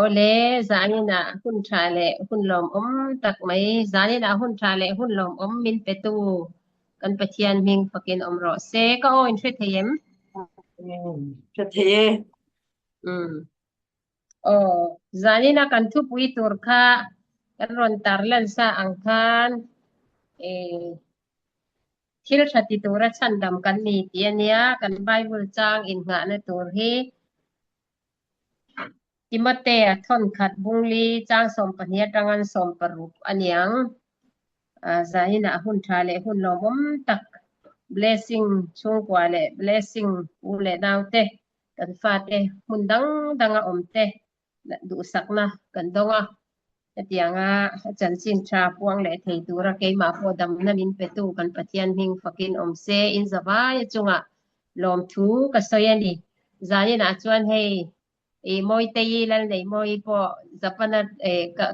Awle, zaninah hun tha leh hun lawmawm tak mai, zaninah hun tha leh hun lawmawm min petu kan Pathian hming fakin awm rawh se. Ka aw in hre thei em? Hre thei e. Umm. Aw, zanina kan thupui tur kha kan rawn tar lan sa ang khan eh thil tha ti tura chhandam kan ni tih a nia, kan Bible chang innghahna tur hi Timothea thawnkhat bungli chang 12 atanga 16 a niang. Zaninah hun tha leh hun lawmawm tak blessing chhungkua leh blessing u leh naute kan fate hmun dang danga awmte duhsakna kan dawng a. Hetianga chanchin tha puang leh thei tura keimah pawh damna min petu kan Pathian hming fakin awm se in zavai a chungah lawmthu ka sawi a ni. Zaninah chuan hei i Mawitei Lalneihmawii pawh Japana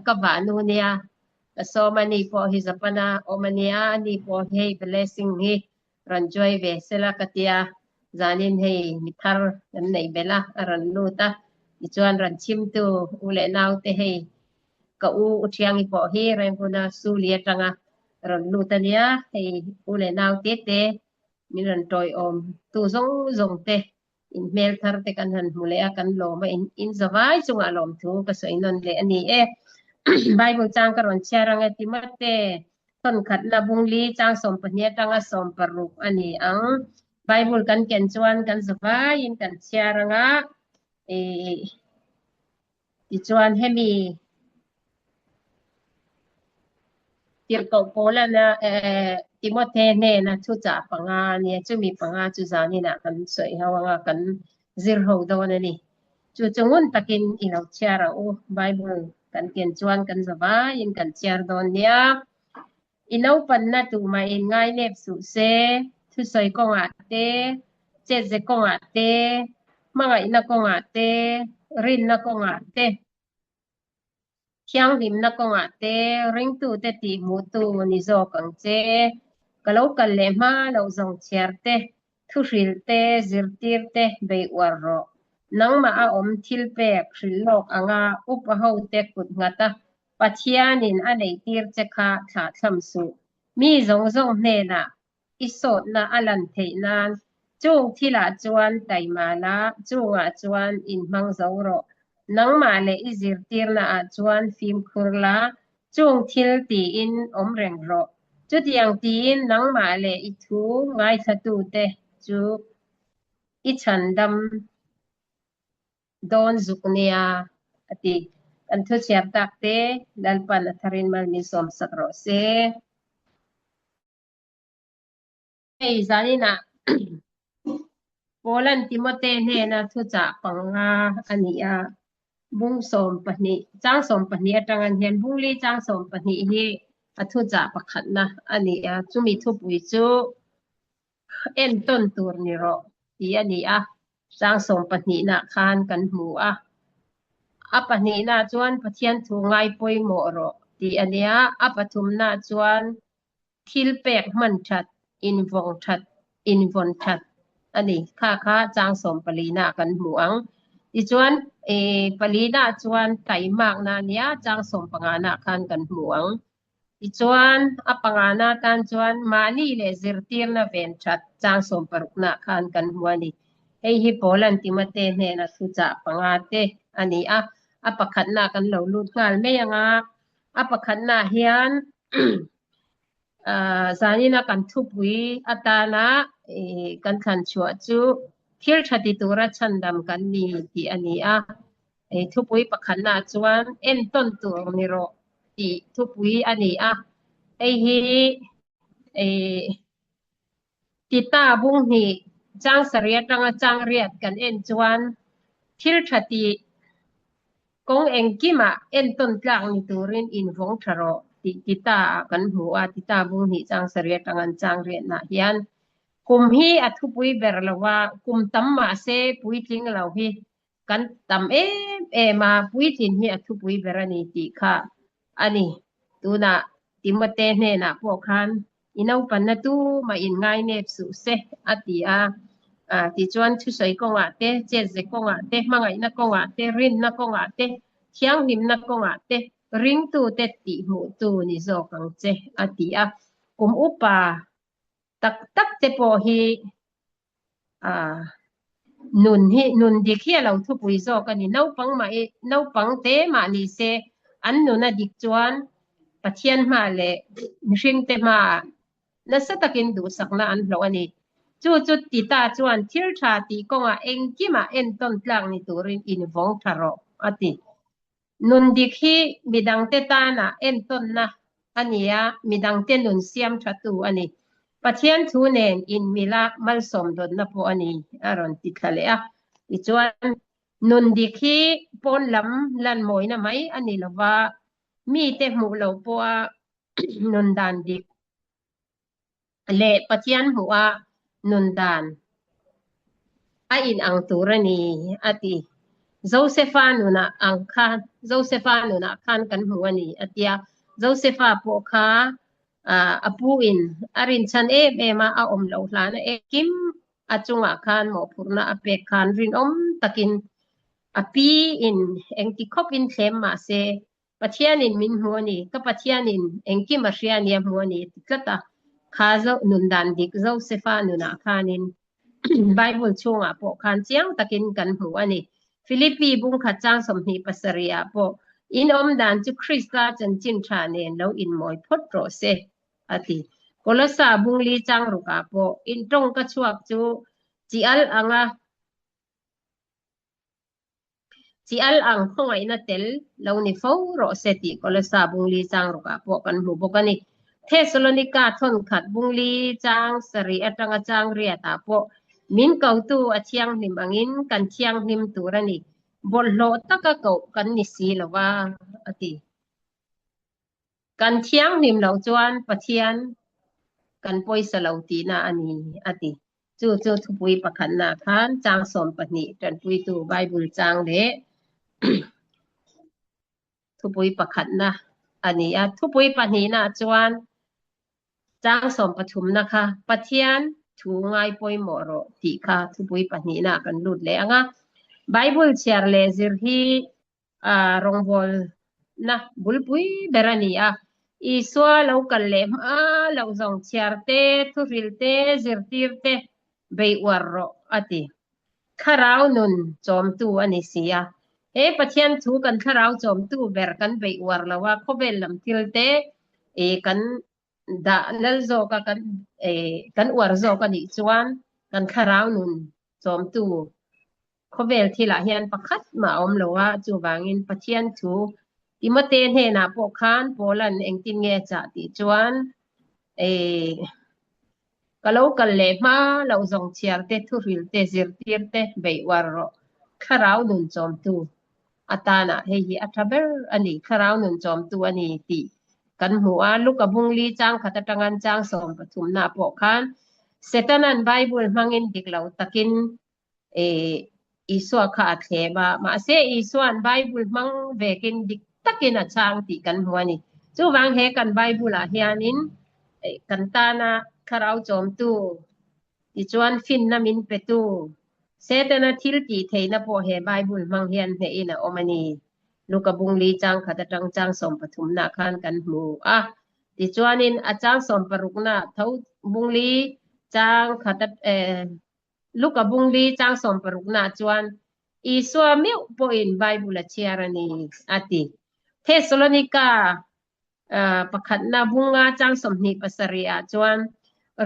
ka vah nu nia ka sawm a ni pawh hi Japana awm a nia a ni pawh hei blessing hi rawn join ve sela ka tia zanin hei mi thar kan neih belh a a rawn lut a tichuan rawn chhimtu u leh naute hei ka u u Thiangi pawh hi Renguna Suli atanga rawn lut a nia hei u leh naute te min rawn tawiawm tu zawng zawng te in hmel thar te kan han hmu leh a kan lawm a in zavai chungah lawm thu ka sawi nawn leh a ni e Bible chang ka rawn chhiar ang e Timote thawnkhatna bungli chang 12 atanga 16 a ni ang Bible kan ken chuan kan zavaiin kan chhiar ang a Tichuan hemi tirhkoh Paulana Timothe hnena thuchah panga a nia, chumi panga chu zaninah kan sawi ho anga kan zir ho dawn a ni. Chu chu ngun takin i lo chhiar ang u, Bible kan ken chuan kan zavaiin kan chhiar dawn nia. I naupanna tumah in ngainep suh se, thusawi kawngah te, chetze kawngah te, hmangaihna kawngah te, rinna kawngah te, thianghlimna kawngah te, ringtute tihhmuhtu ni zawk ang che. Ka lo kal leh hma loh zawng chhiar te, thuhrilh te, zirtir te bei uar rawh. Nangmah a awm thil pek hrilh lawk anga upa hote kut nghat a Pathianin a neihtir che kha thlahthlam suh. Mi zawng zawng hnenah i sawtna a lan theih nan chung thilah chuan taima la, chungah chuan inhmang zo rawh. Nangmah leh i zirtirnaah chuan fimkhur la, chung thil tiin awm reng rawh. Chutiang tiin nangmah leh i thu ngaithlatute chu i chhandam dawn zuk nia, a ti. Kan thuchhiar tak te Lalpan a tharin mal min sawmsak rawh se. Hei zaninah Paulan Timote hnena thuchah panga a ni a, bung 12, chang 12 atangin hian bung li chang 12 hi a thuchah pakhatna a ni a, chumi thupui chu entawn tur ni rawh tih a ni a, chang 12 nah khan kan hmu a. A pahnihna chuan Pathian thu ngai pawimawh rawh tih a ni a, a pathumna chuan thil pek hman that, invawng that, invawn that a ni. Kha kha chang 14 nah kan hmu ang. Tichuan, palina chuan taimakna a nia, chang 15 nah khan kan hmu ang. Tichuan, a pangana tan chuan mahni leh zirtirna ven that chang 16 nah khan kan hmu a ni. Hei hi Paulan Timote hnena thuchah panga te a ni a, a pakhatna kan lo lut nghal mai ang a. A pakhatna hian zanina kan thupui atana kan thlan chhuah chu thil tha ti tura chhandam kan ni tih a ni a. Thupui pakhatna chuan entawn tur ni rawh tih thupui a ni a. Hei hi Tita bung hnih chang sarih atanga chang riat kan en chuan thil tha tih kawng engkimah entawn tlak ni turin invawng tha rawh tih Tita ah kan hmu a, Tita bung hnih chang sarih atanga chang riatnah hian kum hi a thupui ber lo a, kum tam mahse puitling lo hi kan tam em em a, puitlin hi a thupui ber a ni tih kha a ni. Tunah Timote hnenah pawh khan i naupanna tumah in ngainep suh se a ti a. Tichuan thusawi kawngah te, chetze kawngah te, hmangaihna kawngah te, rinna kawngah te, Thianghlimna kawngah te ringtute tihhmuhtu ni zawk ang che, a ti a. Kum upa tak tak te pawh hi nun hi nun dik hi a lo thupui zawk a ni. Naupang mah i naupang te mah ni se an nun a dik chuan Pathian hma leh mihringte hmaah nasa takin duhsakna an hlawh a ni. Chu chu Tita chuan thil tha tih kawngah engkimah entawn tlak ni turin invawng tha rawh, a ti. Nun dik hi midangte tana entawnna a ni a, midangte nun siam thatu a ni. Pathian thu nen inmila malsawm dawnna pawh a ni, a rawn ti thla leh a. Tichuan, nun dik hi pawn lam lan mawina mai a ni lova, mite hmuh loh pawha nun dan dik leh Pathian hmuha nun dan a in ang tur a ni, a ti. Josefa nunah ang khan, Josefa nunah khan kan hmu a ni, a tia. Josefa pawh kha a pu in a rinchhan em em a, a awm loh hlana engkim a chungah khan mawhphurhna a pek khan rinawm takin a pi in engti khawp in thlem mah se Pathianin min hmu a ni, ka Pathianin engkim a hria a ni a hmu a ni a ti tlat a, kha zo nun dan dik Josefa nunah khanin Bible chhungah pawh khan chiang takin kan hmu a ni. Philippi bungkhat chang 27 ah pawh in awm dan chu Krista chanchin tha nen lo inmawi phawt rawh se a ti. Kolosa bungli chang rukah pawh in tawngka chhuak chu chi al anga Chi al ang khawngaihna tel lo ni fo rawh se tih Kolosa bungli chang rukah pawh kan hmu bawk a ni. Thesalonika thawnkhat bungli chang sarih atanga chang riatah pawh min kotu a thianghlim angin kan thianghlim tur a ni, bawlhhlawh taka koh kan ni si lo va, a ti. Kan thianghlim loh chuan Pathian kan pawisa lo tihna a ni, a ti. Chu chu thupui pakhatna khan chang 12 tanpuitu Bible chang leh thupui pakhatna a ni a. Thupui pahnihna chuan chang sawmpathumna kha Pathian thu ngai pawimawh rawh tih kha thupui pahnihna kan lut leh ang a. Bible chhiar leh zir hi rawngbawlna bulpui ber a ni a. Isua lo kal leh hma loh zawng chhiar te, thuhril te, zirtir te bei uar rawh a ti. Thlarau nun chawmtu a ni si a. He Pathian thu kan thlarau chawmtu ber kan bei uar lo a, khawvel lam thil te kan dah lal zawk a, kan uar zawk a nih chuan kan thlarau nun chawmtu Khawvel thilah hian pakhat mah a awm lo a, chuvangin Pathian thu Timote hnenah pawh khan Paula'n engtin nge a chah tih chuan, Eii, ka lo kal leh hma loh zawng chhiar te, thuhril te, zirtir te beih uar rawh, thlarau nun chawmtu atanah hei hi a tha ber a ni, thlarau nun chawmtu a ni tih kan hmu a. Luka bungli chang khat atanga chang 13 pawh khan Setana'n Bible hmangin dik lo takin Isua kha a thlem a, mahse Isua'n Bible hmang vekin dik takin a chhang tih kan hmu a ni. Chuvang he kan Bible-ah hianin kan tana thlarau chawmtu, tichuan finna min petu, Setana thil tih theihna pawh he Bible hmang hian hnehin a awm a ni. Luka bungli chang khat atang chang 13 khan kan hmu a. Tichuanin a chang 16 tho bungli chang khat Luka bungli chang 16 chuan Isua meuh pawhin Bible a chhiar a ni, a ti. Thesalonika pakhatna bunga chang 27 ah chuan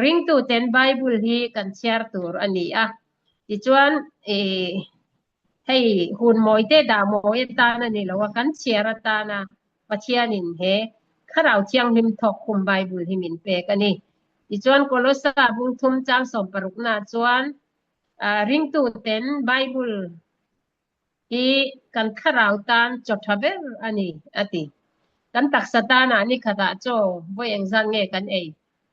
ringtuten Bible hi kan chhiar tur a ni a. Tichuan, hei hun mawite dah mawi atan a ni lo a, kan chhiar atana Pathianin he Thlarau Thianghlim thawk khum Bible hi min pek a ni. Tichuan Kolosa bung thum chang 16 chuan ringtuten Bible hi kan thlarau tan chaw tha ber a ni a ti. Kan taksa tanah ni khatah chaw vawi engzat nge kan ei?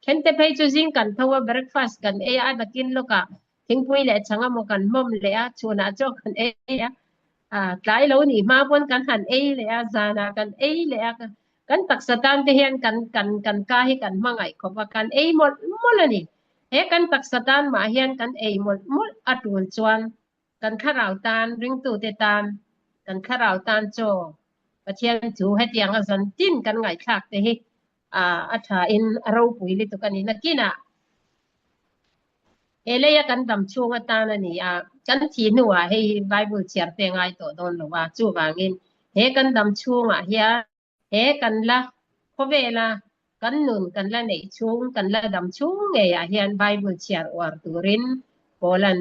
Thente phei chu zing kan tho a, breakfast kan ei a, a nakin lawkah thingpui leh chhang emaw kan hmawm leh a, chhunah chaw kan ei a, tlai lo nih hma pawn kan han ei leh a, zanah kan ei leh a, kan taksa tan te hian kan kan kan ka hi kan hmangaih khawp a, kan ei mawlh mawlh a ni. He kan taksa tan mah hian kan ei mawlh mawlh a tul chuan kan thlarau tan, ringtute tan, kan thlarau tan chaw. Pathian thu hetianga zan tin kan ngaihthlak te hi a tha in a ropui lutuk a ni. Nakinah he leia kan dam chhung atan a ni a, kan thih hnuah hei hi Bible chhiar te ngai tawh dawn lo a, chuvangin he kan dam chhungah hian he kan la khawvela kan nun kan la neih chhung, kan la dam chhung ngeiah hian Bible chhiar uar turin Paula'n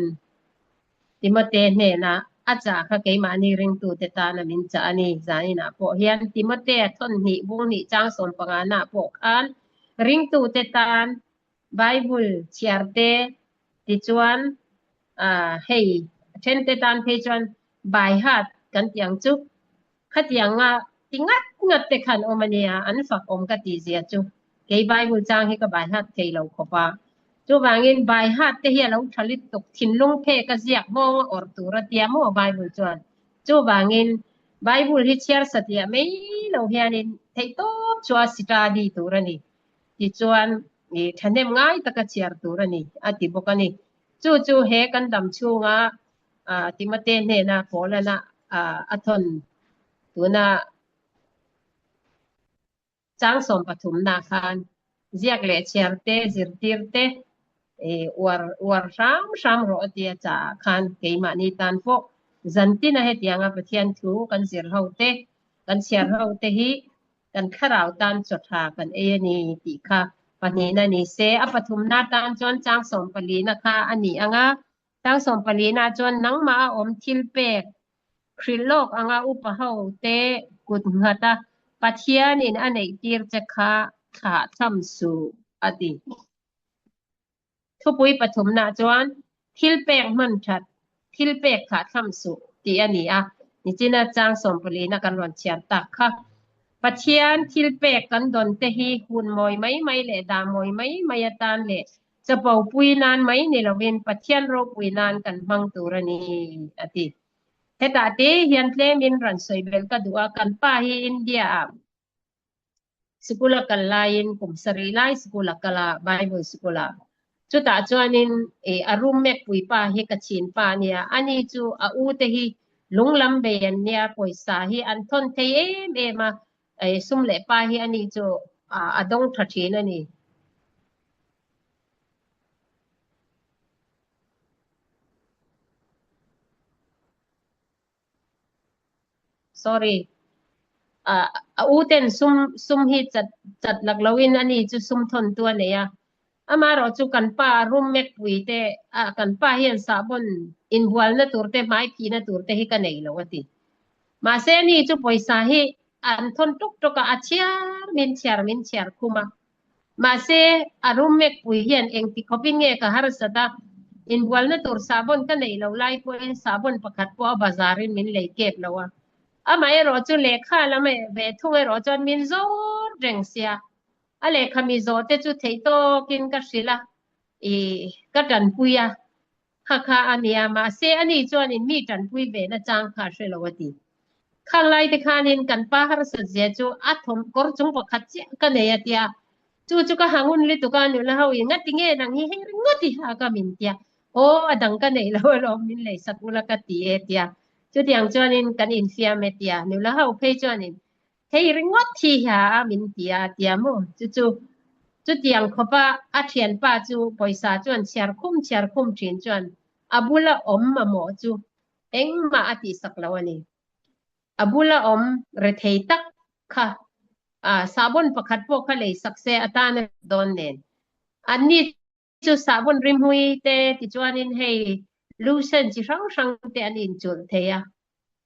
Timote hnenah a chah kha keimahni ringtute tana min chah a ni. Zaninah pawh hian Timotea thawn hnih bung hnih chang sawmpangana pawh khan ringtute tan Bible chhiar te tichuan hei thente tan phei chuan by heart kan tih ang chu Khatianga ti ngat ngat te khan awm a nia, an fak awm ka tih zia chu kei Bible chang hi ka by heart thei lo khawp a. Chuvangin by heart te hi a lo tha lutuk, thinlung phek a ziak hmawng a awrh tur a tia maw Bible chuan. Chuvangin Bible hi chhiar satliah mai lo hianin theihtawp chu a study tur a ni. Tichuan thahnem ngai taka chhiar tur a ni a ti bawk a ni. Chu chu he kan dam chhunga Timote hnena Paulana a thawn tuna chang 13na khan ziak leh chhiar te, zirtir te uar uar hram hram rawh a tia chaah khan keimahni tan pawh zantina hetianga Pathian thu kan zir ho te, kan chhiar ho te hi kan thlarau tan chaw tha kan ei a ni tih kha pahnihna ni se. A pathumna tan chuan chang 14na kha a ni ang a, Chang 14na chuan nangmah a awm thil pek hrilh lawk anga upa ho te kut nghat a Pathianin a neih tir che kha thlah tham suh a ti. Thupui pathumna chuan thil pek hman that, thil pek thlah tham suh tih a ni a, nichina chang 14na kan rawn chhiar tak kha. Pathian thil pek kan dawn te hi hun mawi mai mai leh dah mawi mai mai atan leh Chapo pui nan mai ni lovin Pathian ropui nan kan hmang tur a ni, a ti. Hetah te hian tlemin rawn sawi belh ka duh a, kan pa hi India-ah sikul a kal laiin kum sarih lai sikul a kal a, Bible sikul ah. Chutah chuanin a roommate pui pa hi ka chhin pa a nia, ani chu a u te hi lung lam bei an nia, pawisa hi an thawn thei em em a, sum leh pa hi ani chu a dawng tha thin a ni. Sorry. A u ten sum sum hi chat chat lak loin ani chu sum thawn tu a nei a. Amaherawh chu kan pa roommate pui te a kan pa hian sahbawn inbualna tur te hmai phihna tur te hi ka nei lo a ti. Mahse ani chu pawisa hi an thawn tuk tuk a, a chhiar min chhiar min chhiar khum a. Mahse a roommate pui hian engti khawpin nge ka harsat a, inbualna tur sahbawn ka neih loh lai pawhin sahbawn pakhat pawh a bazarin min lei kep lo a. Amaherawh chu lehkha lam ve thung erawh chuan min zawt reng sia. A lehkha mi zawh te chu theih tawkin ka hrilh a, ih ka tanpui a, kha kha a nia, mahse ani chuanin mi tanpui ve na chang kha a hre lo a ti. Khang lai te khanin kan pa harsat zia chu a thawm kawr chung pakhat chiah ka nei a tia, chu chu ka hangun lutuk a, nula ho in ngati nge nang hi hei ringawt i ha ka min tia, aw a dang ka neih lo alawm min lei sak ula ka ti e tia, chutiang chuanin kan infiam e tia, nula ho phei chuanin Hei ringawt hi ha a min ti a tia maw? Chu chu chutiang khawpa a thianpa chu pawisa chuan chhiar khum chhiar khum thin chuan a bula awm mamawh chu engmah a tihsak lo a ni. A bula awm rethei tak kha sahbawn pakhat pawh kha lei sak se atan a dawn nen. Anni chu sahbawn rimhui te tichuanin hei lotion chi hrang hrang te an inchulh thei a,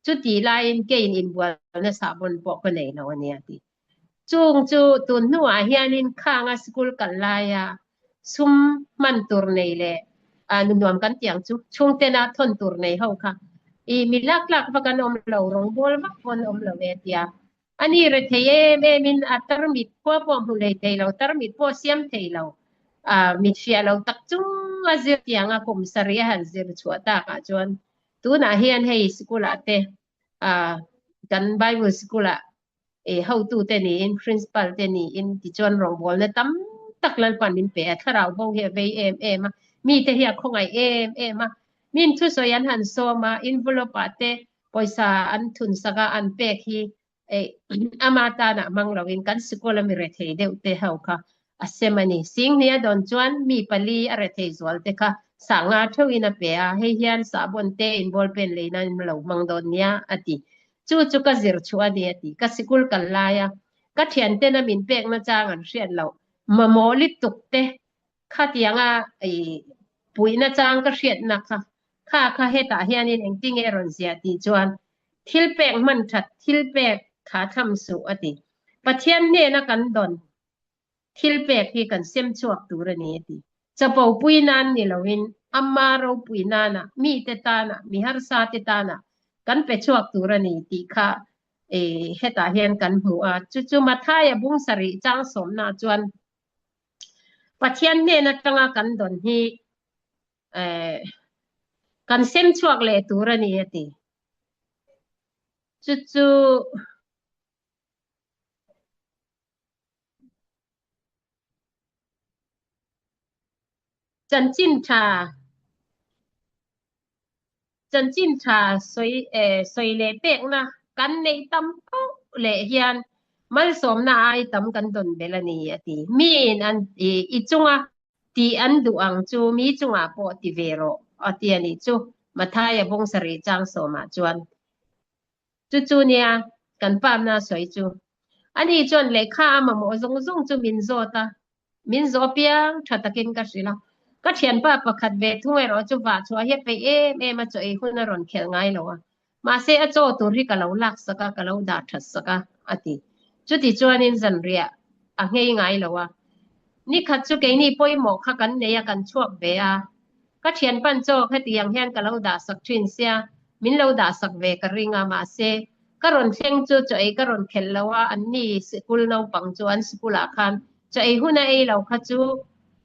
chutih laiin keiin inbualna sahbawn pawh ka nei lo a nia ti. Chung chu tun hnuah hianin khanga school kal laia sum hman tur nei leh nuam kan tih ang chu chhungtena thawn tur nei ho kha i mi lak tlak vak an awm lo, rawngbawl vak pawh an awm lo e tia. A ni rethei em em in a tarmit khua pawh hmu lei thei lo, tarmit pawh siam thei lo, mit fiah lo tak chung a zir tiang a kum sarih a han zir chhuah tak ah chuan tunah hian hei sikul ah te kan Bible sikul ah hotu te niin principal te niin tichuan rawngbawlna tam tak Lalpan min pe a, thlarau bo hi a vei em em a, mite hi a khawngaih em em a, min thusawi an han sawm a, envelope ah te pawisa an thun sak a an pek hi Ei, ama tana hmang loin kan sikul a mi rethei deuh te ho kha a sem a ni. Singhnia dawn chuan mi pali a rethei zual te kha sanga theuhin a pe a, hei hian sahbawn te in ball pen lei nan lo hmang dawn nia a ti. Chu chu ka zir chhuah a ni a ti. Ka sikul kal lai a, ka thianten a min pekna chang an hriat loh mamawh lutuk te khatianga i puihna chang ka hriatna kha kha kha hetah hianin engtinge a rawn ziah tih chuan thil pek hman that thil pek kha tham suh a ti. Pathian hnena kan dawn thil pek hi kan sem chhuak tur a ni a ti. Chapo pui nan ni loin ama ropui nana mite tana mi harsa te tana kan pe chhuak tur a ni tih kha e hetah hian kan hmu a. Chu chu Mathaia bung sarih chang sawmna chuan Pathian hnen atanga kan dawn hi eh kan sem chhuak leh tur a ni a ti. Chu chu chanchin tha chanchin tha sawi eh sawi leh pekna kan neih tam poh leh hian malsawmna ai tam kan dawn belh a ni a ti. Miin an i chunga tih an duh ang chu mi chungah pawh ti ve rawh a ti a nih chu Mathaia bung sarih chang sawmah chuan. Chu chu nia kan pamna sawi chu. Ani chuan lehkha a mamawh zawng zawng chu min zawt a, min zawh apiang tha takin ka hrilh a. Ka thianpa pakhat ve thung erawh chu vah chhuah hi a peih em em a, chaw ei hun a rawn khelh ngai lo a. Mahse a chaw tur hi ka lo lak sak a, ka lo dah that sak a, a ti. Chuti chuanin zanriah a nghei ngai lo a. Nikhat chu keini pawimawh kha kan nei a, kan chhuak ve a. Ka thianpan chaw hetiang hian ka lo dah sak thin sia, min lo dah sak ve ka ring a, mahse ka rawn thleng chu chaw ei ka rawn khelh lo a, anni sikul naupang chu an sikulah khan chaw ei hun a ei lo kha chu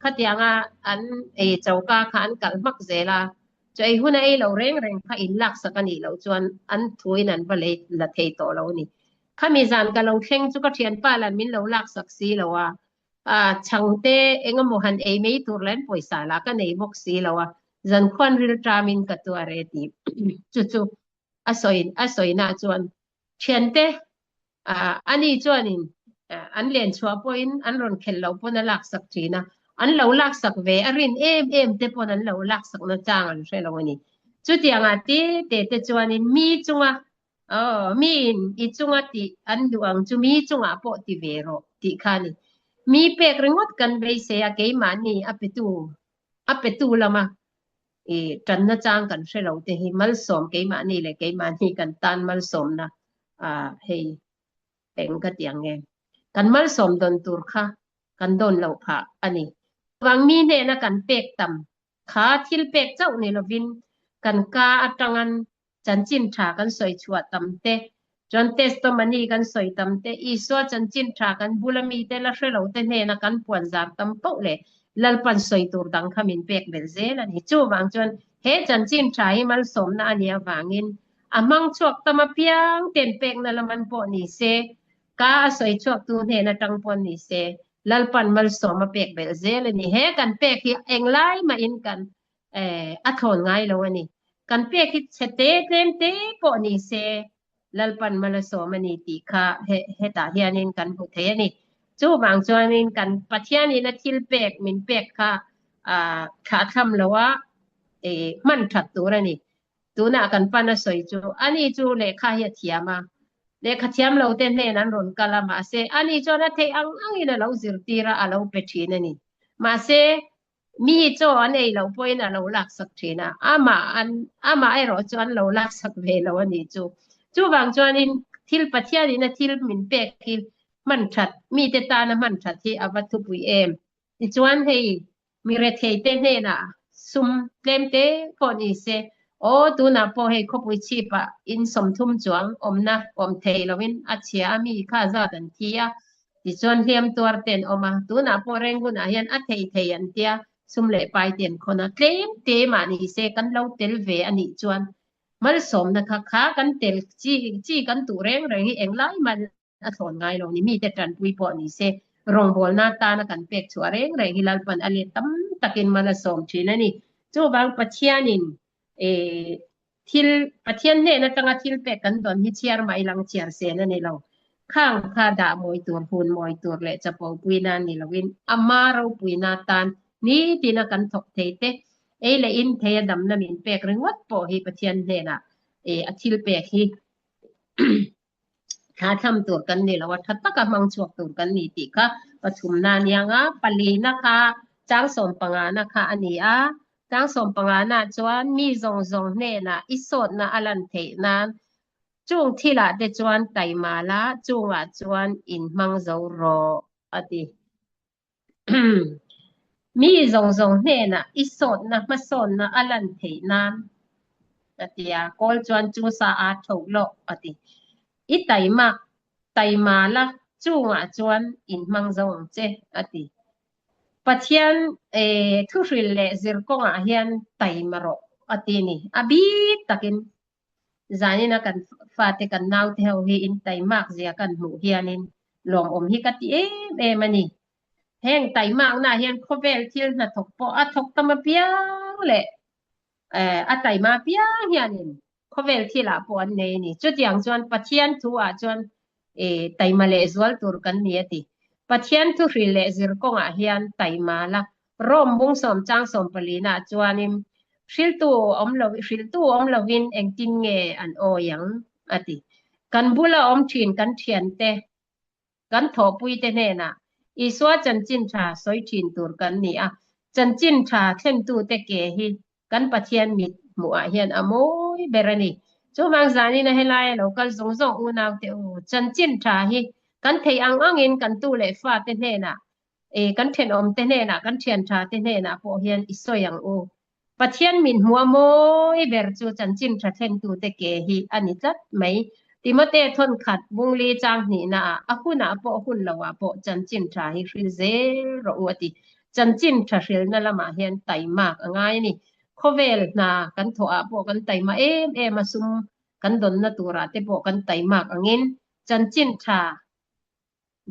khatianga an ei choka kha an kalh hmak zel a, chaw ei hun a ei lo reng reng kha in lak sak a nih loh chuan an thuin an va lei la thei tawh lo a ni. Khami zan ka lo thleng chu ka thianpa lan min lo lak sak si lo a, a chhangte eng emaw han ei mai tur leh an pawisa lah ka nei bawk si lo a, zan khuan ril ṭamin ka tuar e tih chu chu a sawi a sawina chuan thiante ani chuanin an len chhuah pawhin an rawn khelh loh pawn a laksak thin a, an lo laksak ve a rin em em te pawn an lo laksak na chang an hre lo a ni. Chutiangah te te te chuanin mi chunga Aw, miin i chunga tih an duh ang chu mi chungah pawh ti ve rawh tih kha a ni. Mi pek ringawt kan beisei a, keimahni a petu a petu lama i tanna chang kan hre lo te hi malsawm keimahni leh keimahni kan tan malsawmna ah hei eng ka ti ang nge. Kan malsawm dawn tur kha kan dawn loh phah a ni. Chuvang mi hnena kan pek tam kha thil pek chauh ni lovin kan ka atangan chanchin tha kan sawi chhuah tam te, chuan testimony kan sawi tam te, Isua chanchin tha kan bula mite la hre lo te hnena kan puan zar tam poh leh Lalpan sawi tur dang kha min pek belh zel a ni. Chuvang chuan he chanchin tha hi malsawmna a nih avangin a hmang chhuak tam apiang ten pekna laman pawh ni se, ka a sawi chhuaktu hnen atang pawh ni se, Lalpan malsawm a pek belh zel a ni. He kan pek hi englai mahin kan a thlawn ngai lo a ni. Kan pek hi chhe te tlem te pawh ni se Lalpan mal a sawm a ni tih kha hetah hianin kan hmu thei a ni. Chuvang chuanin kan Pathianin a thil pek min pek kha thlahthlam lo a hman that tur a ni. Tunah kan pan a sawi chu ani chu lehkha hi a thiam a, lehkha thiam lo te hnen an rawn kal a, mahse ani chuan a theih ang angin a lo zirtir a, a lo pe thin a ni. Mahse Mi chaw an ei loh pawhin a lo laksak thin a, amah an amah erawh chu an lo laksak ve lo a nih chu. Chuvang chuanin thil Pathianin a thil min pek hi hman that, mite tana hman that hi a va thupui em. Tichuan hei mi rethei te hnenah sum tlem te pawh ni se, aw tunah pawh hei khawpui chhipah in 30 chuang awmna awm thei loin a chhia a mi kha zat an thi a, Tichuan hliam tuar te an awm a, tunah pawh Rangoon-ah hian a thei thei an tia, sum leh pai te an khawn a, tlem te mah ni se kan lo tel ve a nih chuan malsawmna kha kha kan tel chi chi kan tuh reng reng hi englai mah a thlawn ngai lo ni, mite tanpui pawh ni se rawngbawlna atana kan pek chhuah reng reng hi Lalpan a let tam takin mal a sawm thin a ni. Chuvang Pathianin thil Pathian hnen atanga thil pek kan dawn hi chhiar mah ilang chhiar sen a ni lo. Khang kha dah mawi tur, hun mawi tur leh chapo puina ni loin ama ropuina tan nitina kan thawk thei te, ei leh in thei a damna min pek ringawt pawh hi Pathian hnenah a thil pek hi thla thlam tur kan ni lo a, tha taka hmang chhuak tur kan ni tih kha pathumna a niang a, palina kha chang sawmpangana kha a ni a, chang sawmpangana chuan mi zawng zawng hnenah i sawtna a lan theih nan chung thilah te chuan taima la chungah chuan inhmang zo rawh a ti. Mi zawng zawng hnenah i sawtna hmasawnna a lan theih nan a ti a, kawl chuan chu sa a tho loh a ti. I taima taima la chungah chuan inhmang zo ang che a ti. Pathian thuhril leh zir kawngah hian taima rawh a ti ni. A bik takin Zanina kan fate kan naute ho hi in taimak zia kan hmuh hianin lawmawm hi ka ti em em a ni. Heng taimakna hian khawvel thil hnathawk pawh a thawk tam apiang leh a taima apiang hianin khawvel thilah pawh an nei a ni. Chutiang chuan Pathian thu ah chuan taima leh zual tur kan ni a ti. Pathian thu hril leh zir kawngah hian taima la Rome bung sawm chang sawm palina chuanin hriltu awm lo hriltu awm lovin engtin nge an awi ang a ti. Kan bula awm thin kan thiante kan thawhpuite hnenah Isua chanchin tha sawi thin tur kan ni a, chanchin tha thlentute ke hi kan Pathian mit hmuhah hian a mawi ber a ni. Chuvang zanin a helaia lo kal zawng zawng unaute u, chanchin tha hi kan theih ang angin kan tu leh fate hnenah E, kan thenawmte hnenah, kan thianthate hnenah pawh hian i sawi ang u. Pathian min hmuh a mawi ber chu chanchin tha thlentute ke hi a ni tlat mai. Timote thawnkhat bungli chang hnihnaah a hunah pawh hun loah pawh chanchin tha hi hril zel rawh u a ti. Chanchin tha hrilna lamah hian taimak a ngai a ni. Khawvel hna kan thawhah pawh kan taima em em a, sum kan dawnna turah te pawh kan taimak angin chanchin tha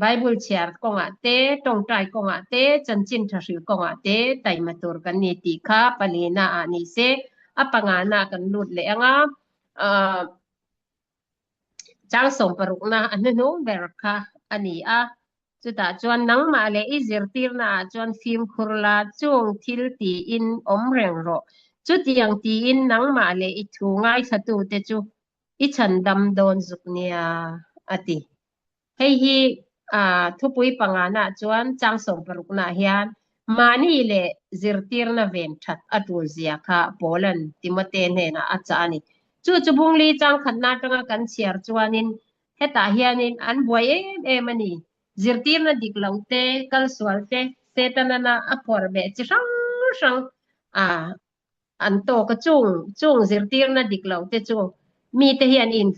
Bible chhiar kawngah te, tawngtai kawngah te, chanchin tha hril kawngah te taima tur kan ni tih kha palina ah ni se, a pangana kan lut leh ang a, ah chang sawm parukna a hnuhnung ber kha a ni a, chutah chuan nangmah leh i zirtirna ah chuan fimkhur la chung thil tiin awm reng rawh, chutiang tiin nangmah leh i thu ngaithlatute chu i chhandam dawn zuk nia a ti. Hei hi thupui pangana chuan chang sawmparuknaah hian mahni leh zirtirna ven that a tul zia kha Paula'n Timote hnenah a chah a ni. Chu chu Bungli chang khatna atanga kan chhiar chuanin hetah hianin an buai em em a ni. Zirtirna dik lo te, kalsual te, Setana a phuar beh chi hrang hrang a an tawk a, chung chung zirtirna dik lo te chu mite hian in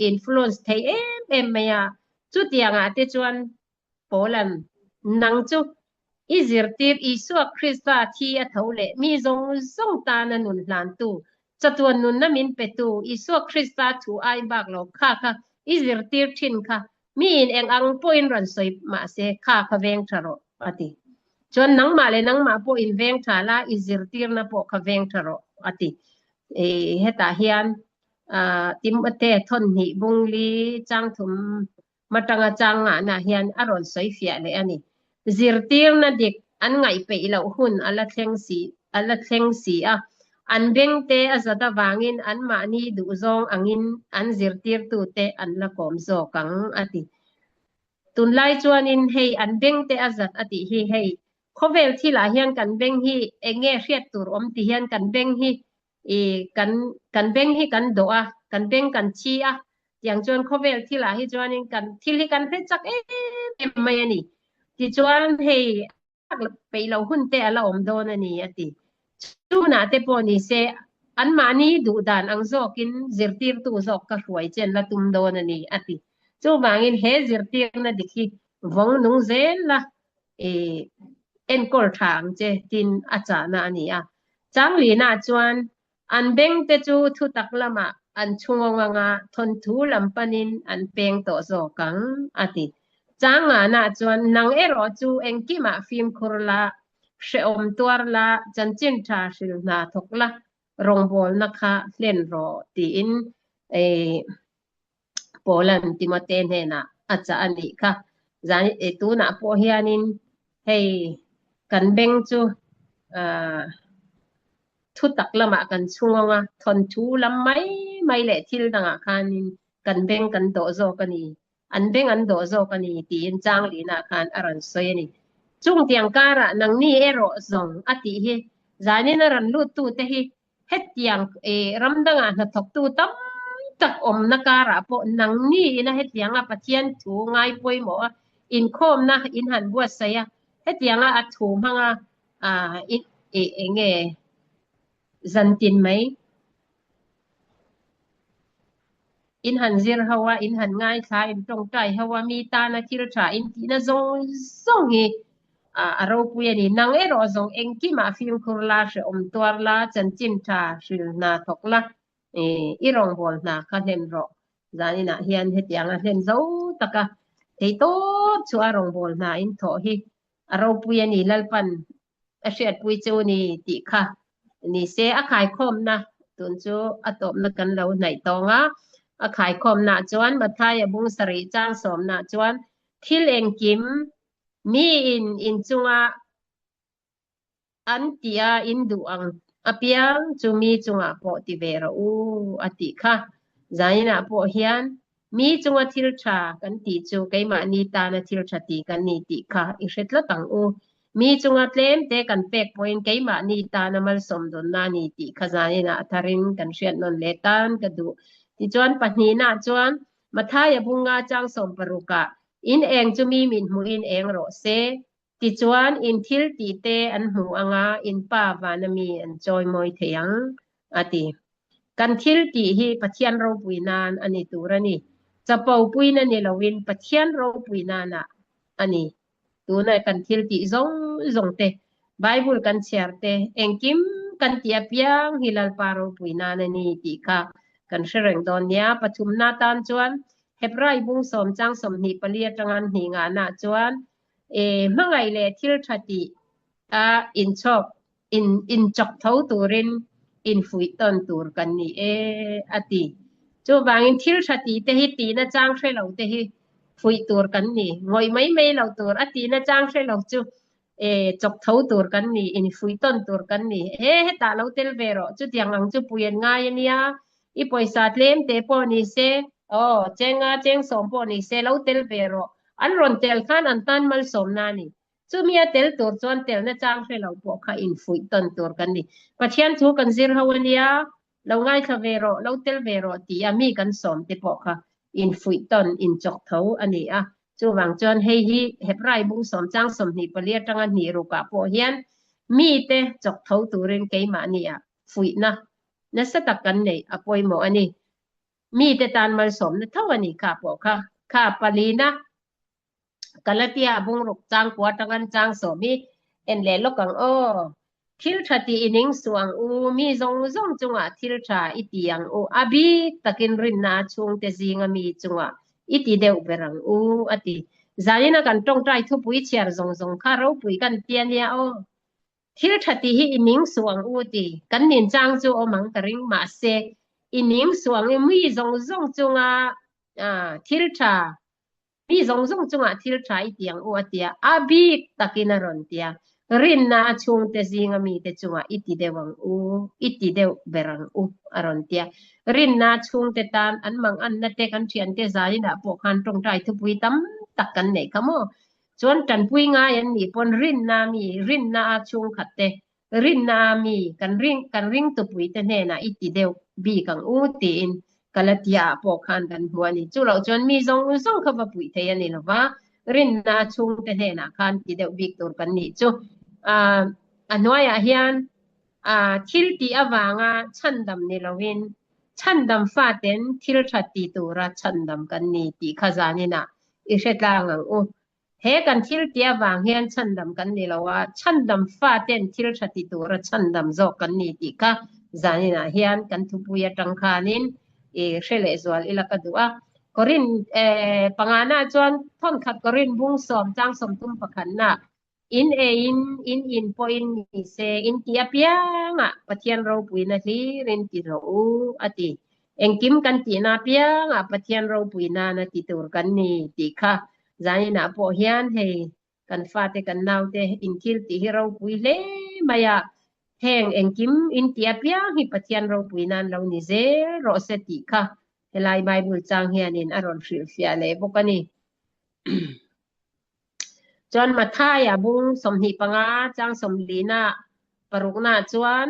influence thei em em mai a, chutiangah te chuan Paula'n nang chu i zirtir Isua Krista thi a tho leh mi zawng zawng tana nun hlantu, chatuan nunna min petu Isua Krista thu ai bak lo kha kha i zirtir thin kha Miin eng ang pawhin rawn sawi mahse kha kha veng tha rawh a ti. Chuan nangmah leh nangmah pawh in veng tha la, i zirtirna pawh kha veng tha rawh a ti. Hetah hian Timote thawnhnih bungli changthum matanga chang ngahna hian a rawn sawi fiah leh a ni. Zirtirna dik an ngaihpeih loh hun a la thleng si a la thleng si a, an bengte a zat avangin anmahni duhzawng angin an zirtirtute an la kawm zawk ang a ti. Tunlai chuanin hei an bengte a zat a tih hi hei khawvel thilah hian kan beng hi eng nge hriat tur awm ti hian kan beng hi i kan kan beng hi kan dawh a, kan beng kan thi a, tiang chuan khawvel thilah hi chuanin kan thil hi kan hre chak em em mai a ni. Tichuan hei peih loh hun te a la awm dawn a ni a ti. Chhunah te pawh ni se anmahni duh dan ang zawkin zirtirtu zawk ka hruai chen la tum dawn a ni a ti. Chuvangin he zirtirna dik hi vawng nung zel la i enkawl tha ang che tin a chahna a ni a. Changlina chuan An bengte chu thutak lamah an chhungawng anga thawnthu lam panin an peng tawh zawk ang, a ti. Changanah chuan, Nang erawh chu engkimah fimkhur la, hrehawm tuar la, chanchin tha hril hna thawk la, rawngbawlna kha hlen rawh, tiin Paula'n Timote hnenah a chah a nih kha. Zan tunah pawh hianin hei kan beng chu ah thutak lamah kan chhungawng a, thawnthu lam mai mai leh thil dangah khanin kan beng kan dawh zawk a ni, an beng an dawh zawk a ni tiin Changlina khan a rawn sawi a ni. Chungtiang karah nangni erawh zawng a tih hi zanin a rawn luttute hi hetiang ram dangah hnathawktu tam tak awmna karah pawh nangni ina hetianga Pathian thu ngai pawimawh a inkhawmna in han buatsaih a, hetianga a thu hmanga eng nge zantin mai in han zir ho a, in han ngaithla, in tawngtai ho a, mi tana thil tha in tihna zawng zawng hi a ropui a ni. Nang erawh zawng engkimah fimkhur la, hrehawm tuar la, chanchin tha hril hna thawk la, i rawngbâwl hna kha hlen rawh. Zaninah hian hetianga hlen zo taka theitawp chu a rawngbâwl hna in thawh hi a ropui a ni. Lalpan a hriatpui chu ni tih kha ni se a khaikhawmna tun chu a tawpna kan lo hnaih tawng a, a khaikhawmna chuan Mathaia bung sarih chang sawmna chuan thil engkim miin inchunga an tia in duh ang apiang chu mi chungah pawh ti ve rawh u a tih kha. Zaninah pawh hian Mi chunga thil tha kan tih chu keimahni tana thil tha tih kan ni tih kha i hre tlat ang u. Mi chunga tlem te kan pek pawhin keimahni tana malsawm dawnna a ni tih kha zaninah a tharin kan hriat nawn leh tan ka duh. Tichuan pahnihnaah chuan Mathaia bunga chang sawmparukah, In eng chu mi min hmuhin eng rawh se. Tichuan in thil tih te an hmu anga in Pa vana mi an chawi mawi thei ang, a ti. Kan thil tih hi Pathian ropui nan a ni tur a ni. Chapo puina ni loin Pathian ropui nanah a ni. Tuna kan thil tih zawng zawng te, Bible kan chhiar te, engkim kan tih apiang hi Lalpa ropui nan a ni tih kha kan hre reng dawn nia. Pathumna tan chuan Hebrai bung sawm chang 24 atanga an hnih ngahnaah chuan e hmangaih leh thil tha tih a inchhawk in inchawk tho turin infuih tawn tur kan ni e a ti. Chuvangin thil tha tih te hi tihna chang hre lo te hi fuih tur kan ni. Ngawih mai mai lo tur a tihna chang hre lo chu e chawk tho tur kan ni, infuih tawn tur kan ni. He hetah lo tel ve rawh, chutiang ang chu pui an ngai a nia, i pawisa tlem te pawh ni se, aw chenga cheng sawm pawh ni se lo tel ve rawh. An rawn tel khan an tan malsawmna a ni. Chumi a tel tur chuan telna chang hre lo pawh kha infuih tawn tur kan ni. Pathian thu kan zir ho a nia, lo ngaithla ve rawh, lo tel ve rawh tih a mi kan sawm te pawh kha infuih tawn, inchawk tho a ni a. Chuvang chuan hei hi Hebrai bung sawm chang 24 atanga hnih rukah pawh hian mite chawk tho turin keimahniah fuihna nasa tak kan neih a pawimawh a ni. Mite tan malsawmna tho a ni kha pawh kha. Kha palina Galatia bungruk changkua atanga chang sawm hi en leh lawk ang aw. Thil tha tih i ning suh ang u, mi zawng zawng chungah thil tha i ti ang u, a bik takin rinna chhungte zinga mi chungah i ti deuh ber ang u, a ti. Zanina kan tawngtai thupui chhiar zawng zawng kha ropui kan ti a nia aw. Thil tha tih hi i ning suh ang u ti. Kan nin chang chu awm ang ka ring, mahse i ning suh ang i mi zawng zawng chunga thil tha Mi zawng zawng chungah thil tha i ti ang u a ti a, a bik takin a rawn ti a, rinna a chhungte zinga mite chungah i ti deuh ang u, i ti deuh ber ang u a rawn ti a. Rinna a chhungte tan an manganna te kan thiante zaninah pawh khan tawngtai thupui tam tak kan neih kha maw? Chuan tanpui ngai an nih pawn rinna mi, rinna a chhungkhat te, rinna a mi kan ring kan ringtupuite hnenah i ti deuh bik ang u tiin Galatia ah pawh khan kan hmu a ni. Chu loh chuan mi zawng zawng kha va puih thei a ni lo va, rinna a chhungte hnenah khan ti deuh bik tur kan nih chu. A hnuaiah hian thil tih avanga chhandam ni loin chhandam faten thil tha ti tura chhandam kan ni tih kha zaninah i hre tlang ang u. He kan thil tih avang hian chhandam kan ni lo a, chhandam faten thil tha ti tura chhandam zawk kan ni tih kha zaninah hian kan thupui atang khanin i hre leh zual ila ka duh a. Korin pangana chuan thawnkhat Korin bung sawm chang sawm tum pakhatna in eiin in in pawhin ni se in tih apiangah Pathian ropuina hlirin ti rawh u a ti. Engkim kan tihna apiangah Pathian ropui nana ti tur kan ni tih kha zaninah pawh hian hei kan fate kan naute inthil tih hi ropui hle mai a, heng engkim intih apiang hi Pathian ropui nan lo ni zel rawh se tih kha helai Bible chang hianin a rawn hrilhfiah leh bawk a ni. Chuan Mathaia bung 25 chang 40 parukna chuan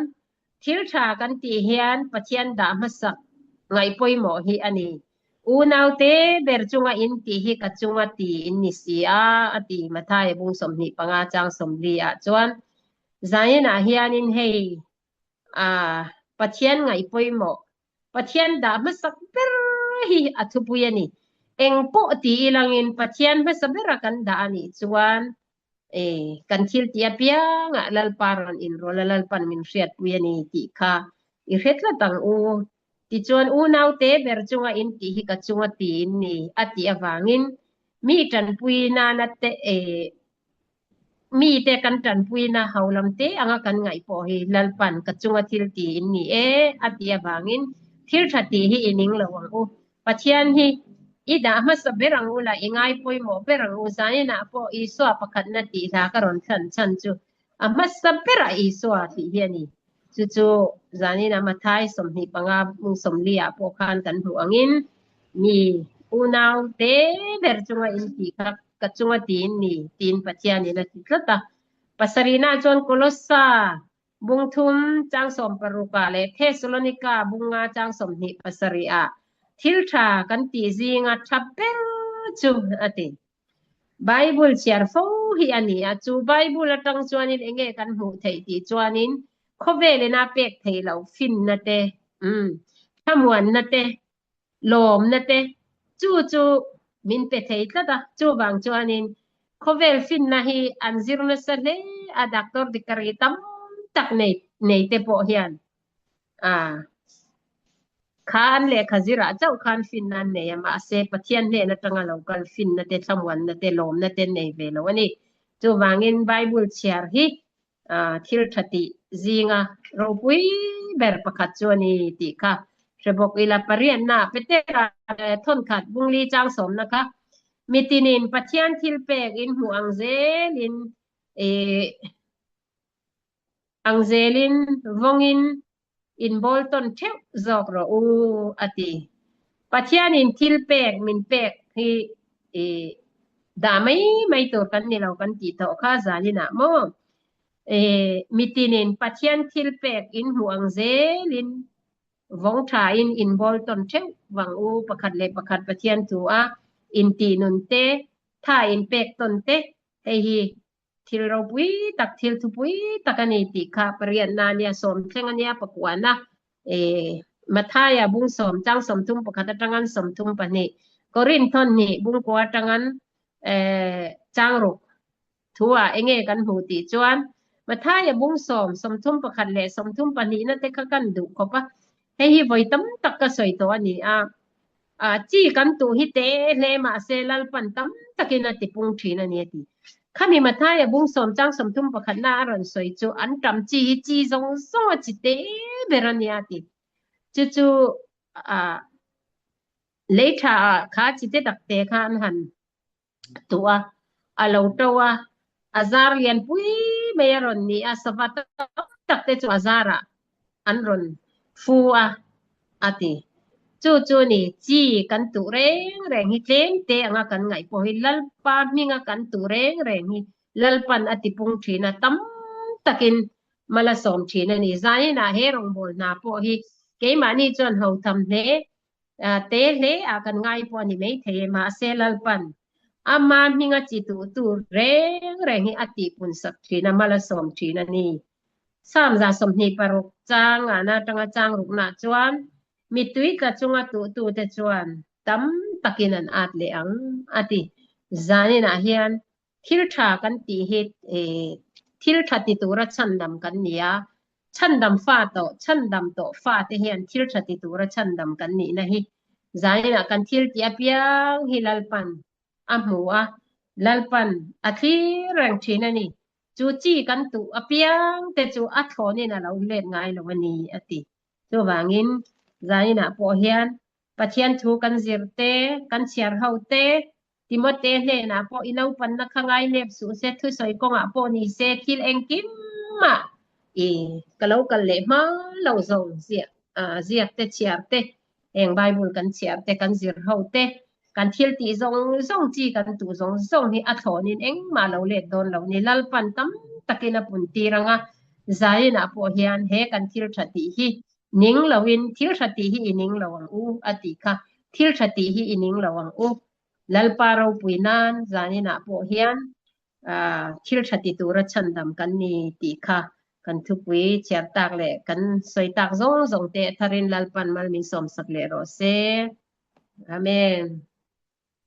thil tha kan tih hian Pathian dah hmasak ngaih pawimawh hi a ni. Unaute ber chunga in tih hi ka chunga ti in ni si a, a ti Mathaia bung 25 chang 40 ah chuan zaninah hianin hei a Pathian ngaih pawimawh Pathian dah hmasak ber hi a thupui a ni. Eng pawh ti ilangin Pathian hmasa bera kan dah a nih chuan e kan thil tih apiangah Lalpa rawn inrawlh a, Lalpan min hriatpui a ni tih kha i hre tlat ang u. Tichuan unaute ber chunga in tih hi ka chunga ti in ni a tih avangin mi tanpui nana te e Mite kan tanpuina ho lam te anga kan ngaih pawh hi Lalpan ka chunga thil ti in ni e a tih avangin thil tha tih hi i ning lo ang u. Pathian hi i dah hmasa ber ang u la, i ngai pawimawh ber ang u. Zaninah pawh Isua pakhatna tih hla ka rawn thlan chhan chu a hmasa berah Isua tih hi a ni. Chu chu zaninah Mathai 25 40 ah pawh khan kan hmuh angin mi unau te ber chunga in tih kha ka chunga tiin ni, tiin Pathianin a ti tlat a. Pasarihna chuan Kolossa bung thum chang 16 ah leh Thesalonika bung nga chang 27 ah thil tha kan tih zinga tha ber chu a ti. Bible chhiar fo hi a ni a, chu Bible atang chuanin enge kan hmuh theih tih chuanin khawvelin a pek theih loh finna te, thlamuanna te, lawmna te chu chu min pe thei tlat a, chuvang chuanin khawvel finna hi an zir nasa hle a, doctor degree tam tak nei nei te pawh hian a kha an lehkha zirah chauh khan finna an nei a, mahse Pathian hnen atanga lo kal finna te thlamuanna te lawmna te an nei ve lo a ni. Chuvangin Bible chhiar hi thil tha tih zinga ropui ber pakhat chu a ni tih kha hre bawk ila. Pariatna Petera thawnkhat bungli chang sawmna kha mitinin Pathian thil pek in hmuh ang zelin ang zelin vawngin inbawl tawn theuh zawk rawh u a ti. Pathianin thil pek min pek hi i dah mai mai tur kan ni lo kan tih tawh kha zaninah maw? I mitinin Pathian thil pek in hmuh ang zelin vawng thain inbawl tawn theuh vang u pakhat leh pakhat Pathian thu a intih nun te, tha inpek tawn te hei hi Thil ropui tak, thil thupui tak a ni tih kha pariatna a nia, sawm thleng a nia, pakuana Mathaia bung sawm, chang 31 atangin 32, Korinth thawhnih bung kua atangin chang ruk thu-ah enge kan hmuh tih chuan Mathaia bung sawm, 31 leh 32 na te kha kan duh khawp a, hei hi vawi tam tak ka sawi tawh a ni a. Chi kan tuh hi te hle mahse Lalpan tam takin a tipung thin a ni a ti. Khami Mathaia bung sawm chang 31 na a rawn sawi chu an tam chi hi chi zawng zawng a chi te ber a nia a ti. Chu chu lei tha ah kha chi te tak te kha an han tuh a, a lo to a, a zar lian pui mai a rawn ni a, sava tam tak te chu a zarah an rawn fu a, a ti. Chu chu ni, chi kan tuh reng reng hi tlem te anga kan ngaih pawh hi Lalpa hminga kan tuh reng reng hi Lalpan a tipung thin a, tam takin mal a sawm thin a ni. Zaninah he rawngbâwl hna pawh hi keimahni chuan ho tham hle te hle a kan ngai pawh a ni maithei e, mahse Lalpan ama hminga chi tuh tur reng reng hi a tihpun sak thin a, mal a sawm thin a ni. Psalm 26 chang ngahna atanga chang ruknah chuan mittui tla chunga tuhtute chuan tam takin an at leh ang a ti. Zaninah hian thil tha kan tih hi thil tha ti tura chhandam kan ni a, chhandam fa tawh, chhandam tawh fa te hian thil tha ti tura chhandam kan nihna hi zaninah kan thil tih apiang hi Lalpan a hmu a, Lalpan a thlir reng thin a ni. Chu chi kan tuh apiang te chu a thlawnin a lo let ngai lo a ni a ti. Chuvangin. Zaninah pawh hian Pathian thu kan zir te, kan chhiar ho te, Timote hnenah pawh i naupanna kha ngai nep suh se, thusawi kawngah pawh ni se, thil engkimah i ka lo kal leh hma lo zawng ziah ziak te, chhiar te, heng Bible kan chhiar te, kan zir ho te, kan thil tih zawng zawng chi kan tuh zawng zawng hi a thlawnin engmah lo let dawn lo ni. Lalpan tam takin a pun tir ang a, zainah pawh hian he kan thil tha tih hi ning loin thil tha tih hi i ning lo ang u a tih kha. Thil tha tih hi i ning lo ang u. Lalpa ropui nan zaninah pawh hian thil tha ti tura chhandam kan ni tih kha kan thupui chhiar tak leh kan sawi tak zawng zawng te tharin Lalpan mal min sawmsak leh rawh se. Amen.